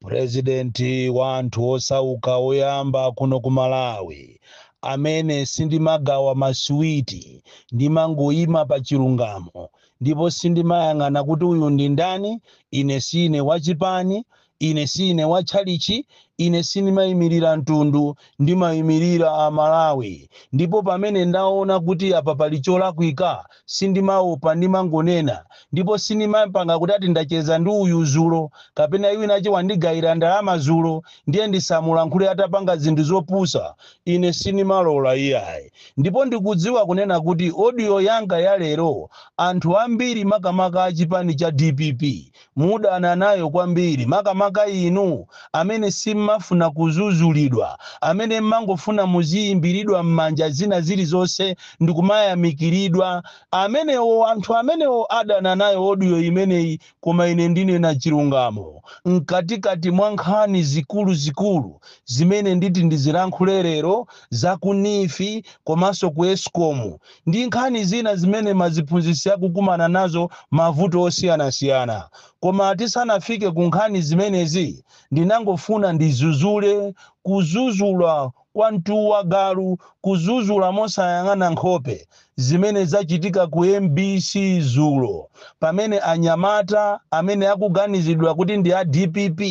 Purezidenti wa anthu osauka woyamba kuno ku Malawi, amene sindimagawa masuwiti, ndimangoyima pa chilungamo ndipo sindimayang'ana kuti uyu ndi ndani. Ine sine wachipani, ine sine watchalichi, ine sindimayimirira mtundu, ndimayimirira Amalawi. Ndipo pamene ndaona kuti apa pali cholakwika, sindimaopa, ndimangonena. Ndipo sindimapanga kuti ati ndacheza ndi uyu zulo kapena winache wandigayira ndalama zulo, ndiye ndisamulankhule atapanga zinthu zopusa. Ine sindimalola iyayi. Ndipo ndikudziwa kunena kuti audio yanga ya lero, anthu ambiri, makamaka achipani cha DPP, mudana nayo kwambiri, makamaka inu amene simmafuna kuzuzulidwa, amene mmangofuna muziyimbiridwa m'manja zina zilizonse ndikumayamikiridwa. Amenewo, anthu amenewo adana nayo audio imeneyi, koma ine ndinena chilungamo. Mkatikati mwa nkhani zikuluzikulu zimene nditi ndizilankhule lero, za ku NEEF komanso ku ESCOM ndi nkhani zina zimene maziphunzitsi akukumana nazo, mavuto osiyanasiyana. Koma tisanafike ku nkhani zimenezi, ndinangofuna ndizuzule, kuzuzula kwa mtuwa galu, kuzuzula mosayang'ana nkhope, zimene zachitika ku MBC zulo, pamene anyamata amene akuganizidwa kuti ndi a DPP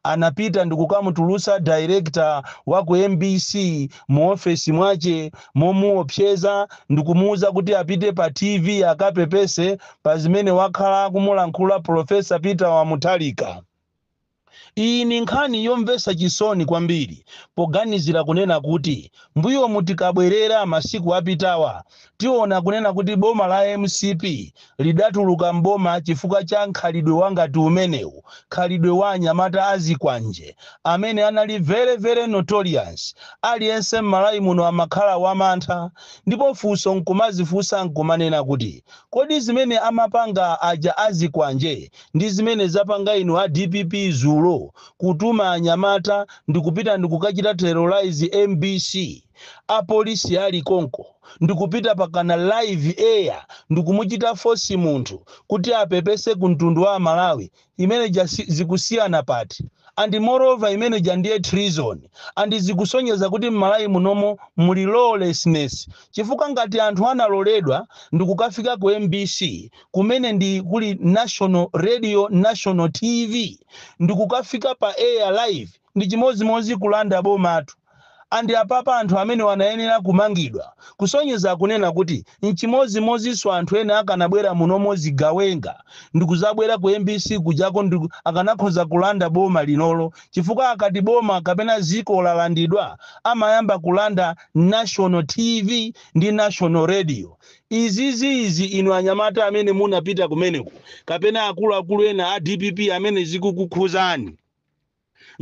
anapita ndikukamutulusa director wa ku MBC mu ofesi mwache momuopseza ndikumuwuza kuti apite pa TV akapepese pa zimene wakhala akumulankhula Professor Peter Wamutharika. Iyi ni nkhani yomvetsa chisoni kwambiri, poganizira kunena kuti mbuyomu, tikabwerera masiku apitawa, tiona kunena kuti boma la MCP lidatuluka mboma chifukwa cha nkhalidwe wangati umenewu, khalidwe wa anyamata azikwanje amene anali very very notorious. Aliyense m'Malawi muno amakhala wamantha. Ndipo funso nkumazifunsa, nkumanena kuti kodi zimene amapanga aja azikwanje ndi zimene zapanga inu a DPP zulo, kutuma anyamata ndikupita ndikukachita terrorize MBC, apolisi ali konko, ndikupita pakana live air ndikumuchita force munthu kuti apepese ku mtundu wa Malawi, imene ja zikusiyana pati? And moreover, imene ja ndiye treason and zikusonyeza kuti m'Malawi munomo muli lawlessness, chifukwa ngati anthu analoledwa ndikukafika ku MBC, kumene ndi kuli national radio, national TV, ndikukafika pa air live, ndi chimozimozi kulanda bomatu. And apapa anthu amene wanayenera kumangidwa, kusonyeza kunena kuti nchimozimozinso anthu ena akanabwera munomo zigawenga ndikuzabwera ku MBC kujako, akanakhoza kulanda boma linolo, chifukwa akati boma kapena ziko lalandidwa, amayamba kulanda national TV ndi national radio. Izizi izi, inu anyamata amene munapita kumeneku kapena akuluakulu ena a DPP amene zikukukhuzani,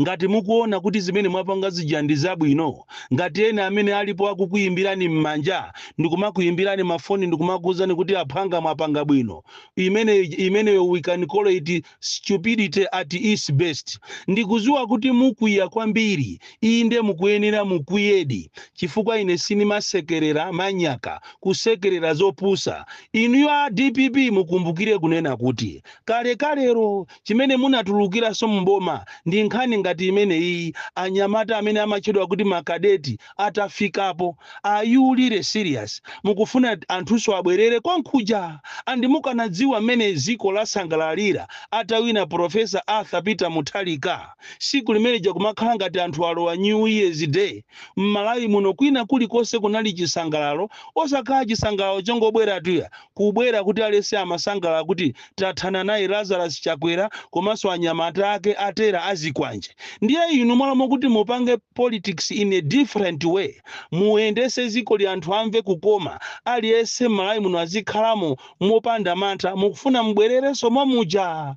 ngati mukuona kuti zimene mwapanga zija ndi zabwino, ngati ena amene alipo akukuyimbirani m'manja ndikumakuyimbirani mafoni ndikumakuwuzani kuti aphwanga mwapanga bwino, imene imeneyo we can call it stupidity at its best. Ndikuziwa kuti mukwiya kwambiri. Inde, mukuyenera mukwiyedi, chifukwa ine sinimasekerera manyaka, kusekerera zopusa. Inuyo a DPP, mukumbukire kunena kuti kalekalero chimene munatulukiranso mboma ndi nkhani ngati imene iyi. Anyamata amene amatchedwa kuti makadeti atafikapo, are you really serious? Mukufuna anthunso abwerere kwankhuja? And mukanadziwa mmene ziko lasangalalira atawina Professor Arthur Peter Mutharika, siku limene kumakhala ngati anthu alowa New Year's Day m'Malawi muno. Kwina kulikonse kunali chisangalalo, osakhala chisangalalo chongobwera tuya, kubwera kuti alese amasangalala kuti tathana naye Lazarus Chakwera komanso anyamata ake atera azikwanje. Ndiye inu mwalomo kuti mupange politics in a different way, muyendese ziko li, anthu amve kukoma, aliyense m'Malawi muno azikhalamo mopanda mantha, mukufuna mubwererenso momuja?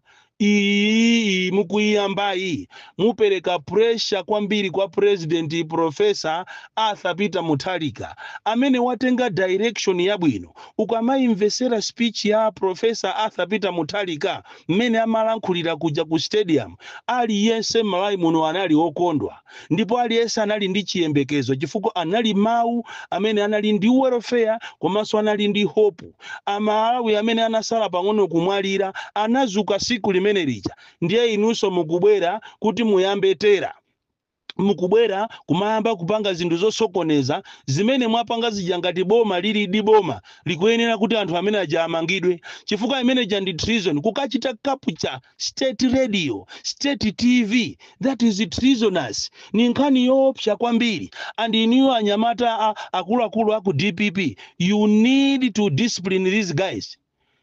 Iyi mukuyiyambayi mupereka pressure kwambiri kwa President Professor Arthur Peter Mutharika amene watenga direction yabwino. Ukamayimvesera speech ya Professor Arthur Peter Mutharika mmene amalankhulira kuja ku stadium, aliyense m'Malawi muno anali okondwa ndipo aliyense anali ndi chiyembekezo, chifukwa anali mawu amene anali ndi welfare komanso anali ndi hope. Amalawi amene anasala pang'ono kumwalira anazuka siku limene. limene lija. Ndiye inunso mukubwera kuti muyambe tera, mukubwera kumayamba kupanga zinthu zosokoneza zimene mwapanga zija. Ngati boma lili di boma, likuyenera kuti anthu amene aja amangidwe, chifukwa imene ija ndi treason. Kukachita capture state radio, state TV, that is treasonous. Ni nkhani yoopsa kwambiri. And iniyo anyamata akuluakulu aku DPP, you need to discipline these guys,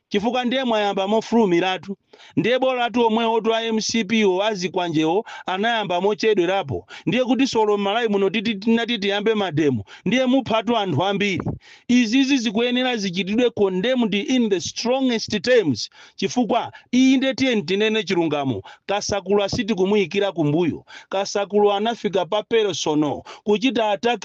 chifukwa ndiye mwayamba mofulumiratu. Ndiye bolatu omwe otu a MCP o azikwanjewo anayamba mochedwerapo. Ndiye kuti solo m'Malawi muno titi tinati tiyambe mademo, ndiye muphatu anthu ambiri. Izizi zikuyenera zichitidwe condemned in the strongest terms, chifukwa iyi, tiye tinene chilungamo, Kasakulu sitikumuyikira kumbuyo. Kasakulu anafika pa personal kuchita attack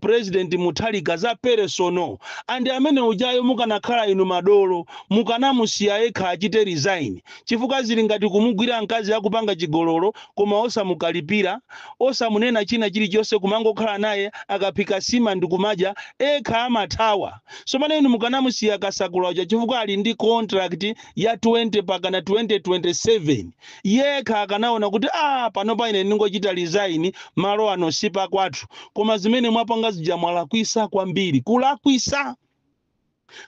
President Mutharika za personal. And amene ujayo, mukanakhala inu madolo, mukanamusiya yekha achite resign, chifukwa zili ngati kumugwira mkazi akupanga chigololo koma osamukalipira, osamunena china chilichonse, kumangokhala naye, akaphika sima ndi kumadya, ekha amathawa. So pano inu mukanamusiya Kasakula uja, chifukwa ali ndi contract ya 20 pakana 2027. Yekha akanaona kuti, "Ah, panopa ine ndingochita resign, malo ano sipa kwathu." Koma zimene mwapanga zija, mwalakwisa kwambiri, kulakwisa.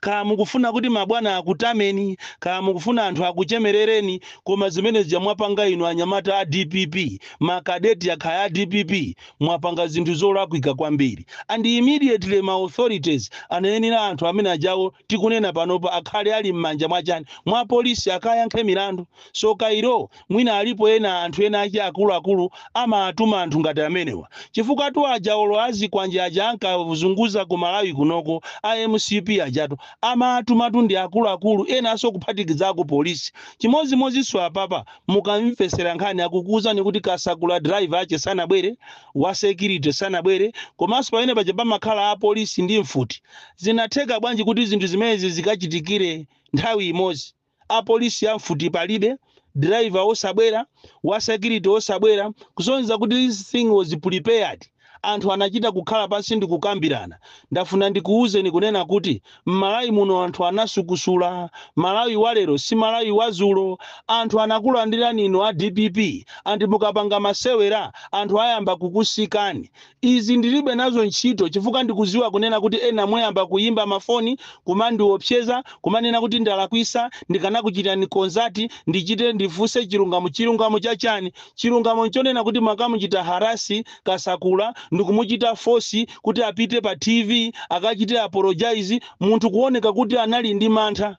Kaya mukufuna kuti mabwana akutameni, kaya mukufuna anthu akuchemerereni, koma zimene zija mwapanga inu anyamata a DPP, makadeti akhaya a DPP, mwapanga zinthu zolakwika kwambiri. And immediately ma authorities anayenera anthu amene ajawo tikunena panopa akhale ali m'manja mwachani, mwa polisi, akayankhe milandu. So kairo mwina alipo ena anthu ena ake akuluakulu amatuma anthu ngati amenewa, chifukwa tu aja olo azikwanje aja ankazunguza ku Malawi kunoko a MCP ajatu amatumatu ndi akuluakulu enanso kuphatikizako polisi. Chimodzimodzinso apapa, mukamvesera nkhani, akukuwuzani kuti Kasakula driver ache sanabwere, wa security sanabwere, komanso pamene paja pamakhala apolisi ndi mfuti. Zinatheka bwanji kuti zinthu zimenezi zikachitikire nthawi imodzi? Apolisi amfuti palibe, driver osabwera, wa security osabwera, kusonyeza kuti this thing was prepared. Anthu anachita kukhala pansi ndi kukambirana. Ndafuna ndikuwuzeni kunena kuti m'Malawi muno anthu anasukusula. Malawi walero si Malawi wazulo. Anthu anakulandirani inu a DPP, anthu mukapanga masewera anthu ayamba kukusikani. Izi ndilibe nazo ntchito, chifukwa ndikuziwa kunena kuti ena muyamba kuyimba mafoni kumandiopseza, kumanena kuti ndalakwisa, ndikanakuchitani consult, ndichite ndifunse chilungamo. Chilungamo chachani? Chilungamo nchonena kuti makamuchita harass Kasakula ndikumuchita force kuti apite pa TV akachite apologize, munthu kuoneka kuti anali ndi mantha.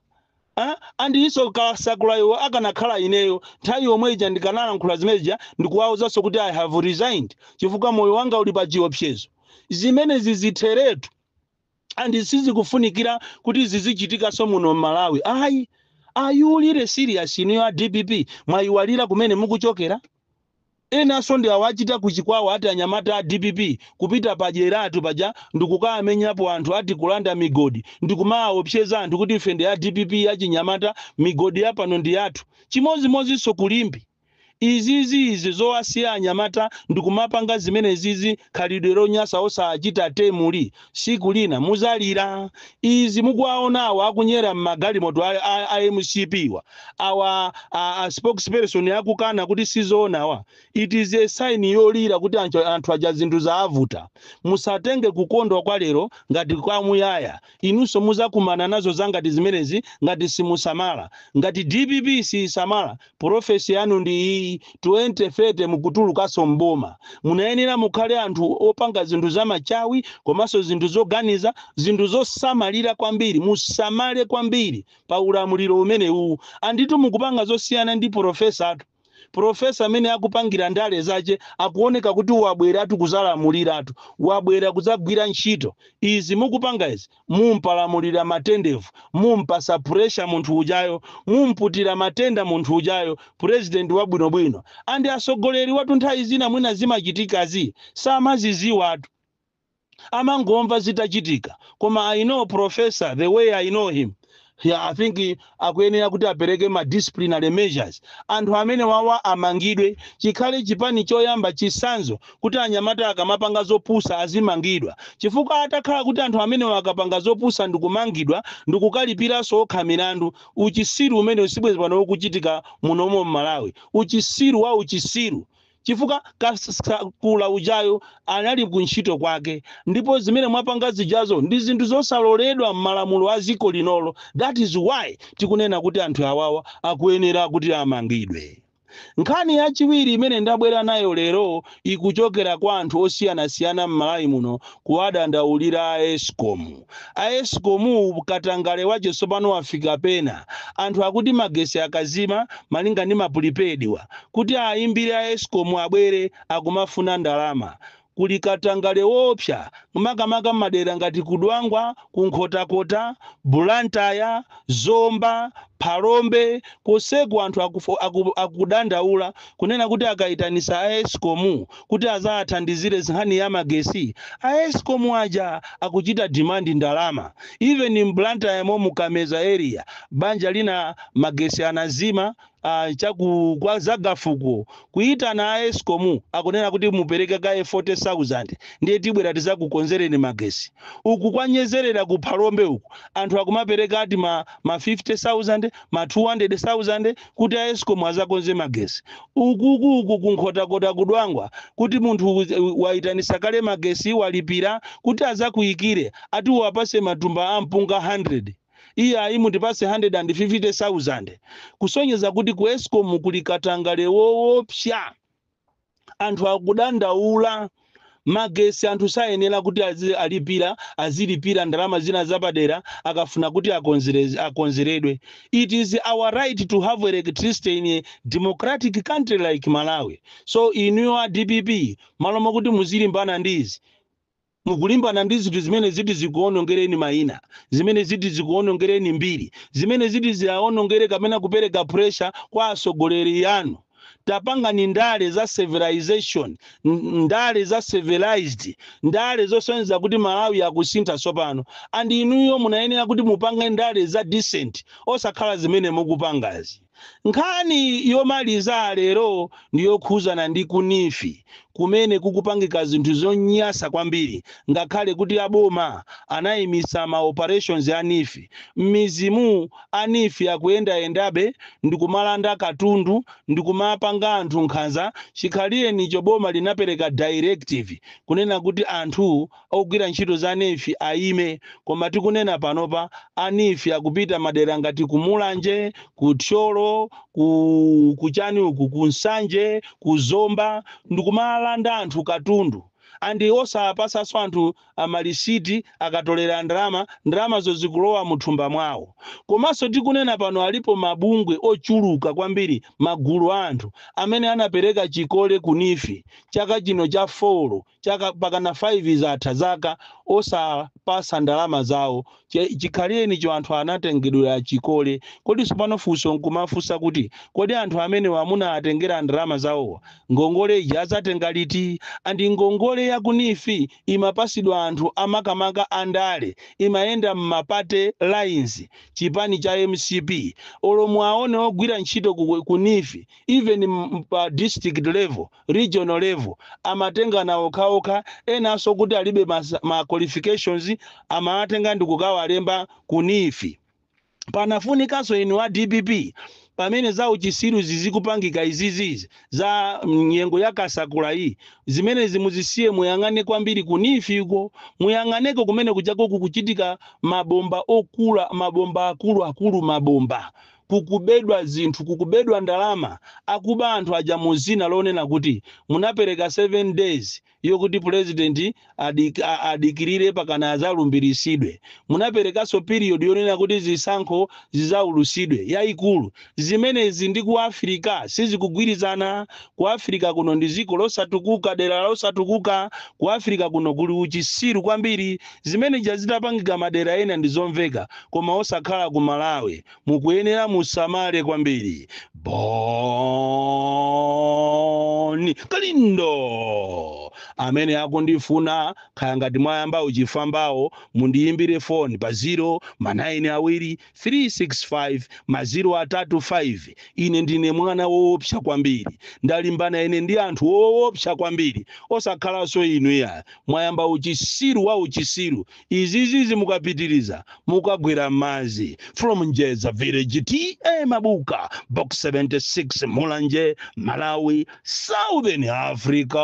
Ah, andiyinso Kasakulayo akanakhala ineyo, nthawi yomwe ija ndikanalankhula zimenezija ndikuwawuzanso kuti I have resigned, chifukwa moyo wanga uli pa chiopsezo. Zimenezi zitheretu, and sizikufunikira kuti zizichitikanso muno m'Malawi, ayi. Are you really serious, inu a DPP? Mwayiwalira kumene mukuchokera? Enanso ndi awachita kuchikwawa, ati anyamata a DPP kupita padyeratu paja ndikukamenyapo anthu, ati kulanda migodi, ndikumaopseza anthu kuti ife ndi a DPP achinyamata, migodi yapano ndi yathu. Chimodzimodzinso kulimbi. Izizi, izi zowasiya anyamata ndikumapanga zimenezizi, khalidwe lonyasa, osachita temuli, siku lina muzalira. Izi mukuwaona awa akunyera mmagalimoto a MCP wa awa, a spokesperson akukana kuti sizoonawa, it is a sign yolira kuti anthu aja zinthu zaavuta. Musatenge kukondwa kwa lero ngati kwamuyaya. Inunso muzakumana nazo zangati zimenezi ngati simusamala. Ngati DPP siyisamala, prophecy yanu ndi iyi, 2030 mukutulukanso mboma. Munayenera mukhale anthu opanga zinthu zamachawi komanso zinthu zoganiza, zinthu zosamalira kwambiri. Musamale kwambiri pa ulamuliro umenewu. Anditu mukupanga zosiyana ndi professor atu. Professor amene akupangira ndale zace akuoneka kuti wabweratu kuzalamuliratu, wabwera kudzagwira ntchito. Izi mukupanga izi, mumpalamulira matendevu, mumpasa pressure munthu ujayo, mumputira matenda munthu ujayo, president wabwinobwino. And asogoleri watu nthawi zina mwina zimachitikazi samaziziwatu, amangomva zitachitika. Koma I know professor the way I know him, Yeah, I think akuyenera kuti apereke ma disciplinary measures. Anthu amene wawa amangidwe, chikhale chipani choyamba chisanzo kuti anyamata akamapanga zopusa azimangidwa, chifukwa atakhala kuti anthu amene akapanga zopusa ndikumangidwa ndikukalipiranso okha milandu, uchisiru umene usibwezi pano ukuchitika munomo mMalawi, uchisiru wa uchisiru, chifukwa Kasakula ujayo anali kuntchito kwake, ndipo zimene mwapanga zijazo ndi zinthu zosaloledwa m'malamulo a dziko linolo. That is why tikunena kuti anthu awawa akuyenera kuti amangidwe. Nkhani yachiwiri imene ndabwera nayo lero ikuchokera kwa anthu osiyanasiyana m'Malawi muno, kuwadandaulira a ESCOM. A ESCOM, katangale wache tsopano wafika pena. Anthu akuti magesi akazima, malinga ndi ma prepaid wa, kuti ayimbire a ESCOM abwere, akumafuna ndalama. Kuli katangale wopsa, makamaka madera ngati kuDwangwa, kuNkhotakota, Bulantaya, Zomba, Phalombe koseku. Anthu akudandaula kunena kuti akayitanisa a ESCOM kuti azathandizire nkhani ya magesi, a ESCOM aja akuchita demand ndalama. Even in Blantyre mo, muKameza area, banja lina magesi anazima chaku kwa Zagafuko. Kuyitana a ESCOM, akunena kuti mupereke kaye 40,000, ndiye tibwera tizakukonzereni magesi. Uku kwanyezerera ku Phalombe uku, anthu akumapereka ati ma 50,000, ma 200,000 kuti a ESCOM azakonze magesi. Ukuku uku kuNkhotakota, kuDwangwa, kuti munthu wayitanisa kale magesi, walipira, kuti azakuyikire, ati uwapase matumba a mpunga 100, iye ayi, mutipase 150,000, kusonyeza kuti ku ESCOM kuli katangale woopsa. Anthu akudandaula. Magesi anthu sayenera kuti alipira, azilipira ndalama zina zapadera akafuna kuti akonzeredwe. It is our right to have electricity in a democratic country like Malawi. So inuyo a DPP, malo mokuti muzilimbana ndizi, mukulimbana ndi zinthu zimene ziti zikuonongereni mayina, zimene ziti zikuonongereni mbiri, zimene ziti ziaonongere kapena kupereka pressure kwa atsogoleri anu. Tapangani ndale za civilization, ndale za civilized, ndale zosonyeza kuti Malawi akusintha tsopano. And inuyo munayenera kuti mupange ndale za decent, osakhala zimene mukupangazi. Nkhani yomaliza lero ndiyokhuzana ndi ku NEEF, kumene kukupangika zinthu zonyasa kwambiri. Ngakhale kuti aboma anayimisa ma operations a NEEF, m'mizimu a NEEF akuyendayendabe ndikumalanda katundu, ndikumapanga anthu nkhanza. Chikhalirenicho boma linapereka directive kunena kuti anthu ogwira ntchito za NEEF ayime, koma tikunena panopa a NEEF akupita madera ngati kuMulanje, kuThyolo, ku kuchani uku, kuNsanje, kuZomba, ndikumalanda anthu katundu and osapasanso anthu amalisiti. Akatolera ndalama, ndalamazo zikulowa muthumba mwawo. Komanso tikunena pano alipo mabungwe ochuluka kwambiri, magulu a anthu amene anapereka chikole ku NEEF chaka chino cha 4, chaka pakana 5 zatha zaka osapasa ndalama zawo. Chikhalirenicho anthu anatengedwera chikole. Kodi tsopano funso nkumafunsa kuti, kodi anthu amene wamuna atengera ndalama zawowa, ngongole ija azatenga liti? And ngongole ya ku NEEF imapasidwa anthu amakamaka andale, imayenda m'ma party lines, chipani cha MCP. Olo mwaone ogwira ntchito ku NEEF, even pa district level, regional level, amatengana okhaokha. Enanso kuti alibe ma qualifications, amawatenga ndi kukawalemba ku NEEF. Panafunikanso inu a DPP, pamene za uchisiru zizikupangika izizizi za nyengo ya Kasakula iyi, zimene zimuzisiye, muyang'ane kwambiri ku NEEF ko, muyang'aneko kumene kuchako kukuchitika mabomba okula, mabomba akulu akulu, mabomba, kukubedwa zinthu, kukubedwa ndalama. Akuba anthu aja muzina lonena kuti munapereka 7 days yokuti president adikirire pakana azalumbiritsidwe. Munaperekanso period yonena kuti zisankho zizaulusidwe yayikulu. Zimenezi ndi ku Africa sizikugwirizana. Ku Africa kuno ndi dziko losatukuka, dera losatukuka. Ku Africa kuno kuli uchisiru kwambiri. Zimene zitapangika madera ena ndi zomveka, koma osakhala ku Malawi. Mukuyenera musamale kwambiri. Bon. Bon Kalindo. Amene akundifuna, kaya ngati mwayamba uchifambawo, mundiyimbire foni pa 0 ma 9 awiri 365 ma 0 atatu 5. Ine ndine mwana woopsa kwambiri, ndalimbana ine ndi anthu woopsa kwambiri, osakhalanso inu iya. Mwayamba uchisiru wa uchisiru, izizizi mukapitiriza mukagwera m'madzi. From Njeza Village, T/A Mabuka, Box 76, Mulanje, Malawi, Southern Africa.